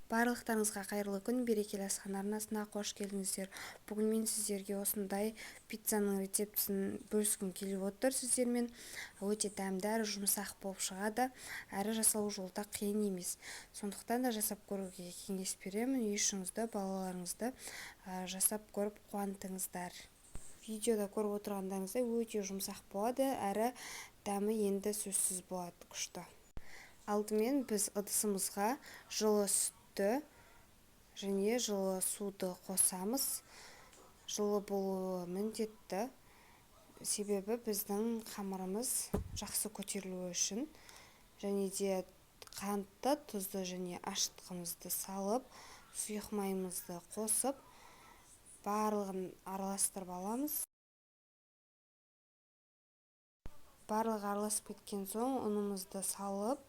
Барлықтарыңызға қайырлы күн, берекелі асхана арнасына қош келдіңіздер. Бүгін мен сіздерге осындай пиццаның рецептісін бөліскім келіп отыр сіздермен. Өте дәмді әрі жұмсақ болып шығады, әрі жасалу жолы да қиын емес. Сондықтан да жасап көруге кеңес беремін. Үй ішіңізді, балаларыңызды жасап көріп қуантыңыздар. Видеода көріп отырғандарыңыздай өте жұмсақ болады, әрі дәмі енді сөзсіз болады, күшті. Алдымен біз ыдысымызға жылы сүтті және жылы суды қосамыз. Жылы болуы міндетті, себебі біздің қамырымыз жақсы көтерілуі үшін. Және де қантты, тұзды және ашытқымызды салып, сұйық майымызды қосып, барлығын араластырып аламыз. Барлығы араласып кеткен соң ұнымызды салып,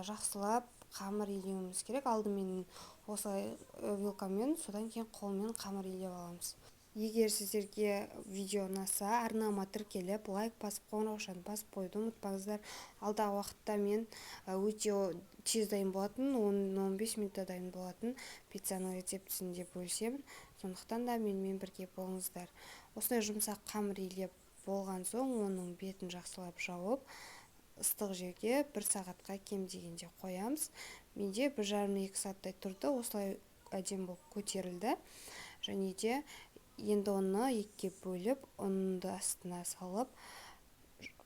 жақсылап қамыр илеуіміз керек. Алдымен осылай вилкамен, содан кейін қолмен қамыр илеп аламыз. Егер сіздерге видео ұнаса, арнама тіркеліп, лайк басып, қоңыраушаны басып қоюды ұмытпаңыздар. Алдағы уақытта мен өте тез дайын болатын, 10-15 минутта дайын болатын пиццаның рецептісін де бөлісемін. Сондықтан да менімен бірге болыңыздар. Осылай жұмсақ қамыр илеп болған соң, оның бетін жақсылап жауып, ыстық жерге 1 сағатқа кем дегенде қоямыз. Менде бір жарым екі сағаттай тұрды, осылай әдемі болып көтерілді. Және де енді оны екіге бөліп, ұнды астына салып,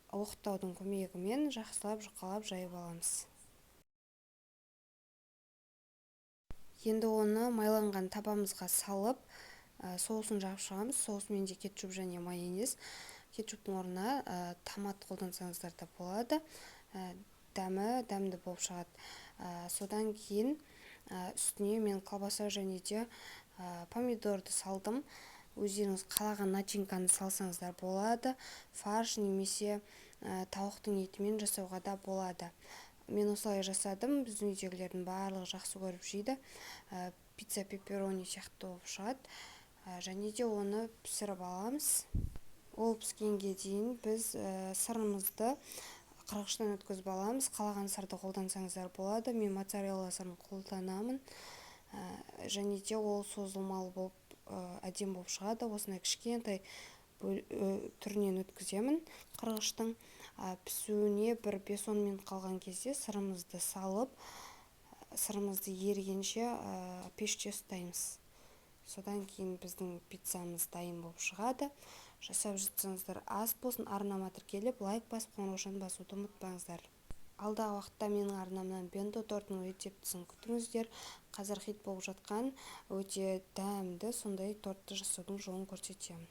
оқтаудың көмегімен жақсылап жұқалап жайып аламыз. Енді оны майланған табамызға салып, соусын жағып шығамыз. Соус менде кетчуп және майонез. Кетчуптың орнына томат қолдансаңыздар да болады. Дәмі дәмді болып шығады. Содан кейін үстіне мен колбаса және де помидорды салдым. Өздеріңіз қалаған начинканы салсаңыздар болады. Фарш немесе тауықтың етімен жасауға да болады. Мен осылай жасадым. Біздің үйдегілердің барлығы жақсы көріп жейді. Пицца пепперони сияқты болып шығады. Және де оны пісіріп аламыз. Ол піскенге дейін біз сырымызды қырғыштан өткізіп аламыз. Қалаған сырды қолдансаңыздар болады. Мен моцарелла сырын қолданамын. Және де ол созылмалы болып, әдемі болып шығады. Осындай кішкентай түрінен өткіземін қырғыштың. Пісуіне бір 5-10 минут қалған кезде сырымызды салып, сырымызды ерігенше пеште ұстаймыз. Содан кейін біздің пиццамыз дайын болып шығады. Жасап жатсаңыздар ас болсын, арнама тіркеліп, лайк басып, қоңыраушаны басуды ұмытпаңыздар. Алдағы уақытта менің арнамнан бенто тортының рецептісін күтіңіздер. Қазір хит болып жатқан өте дәмді сондай тортты жасаудың жолын көрсетемін.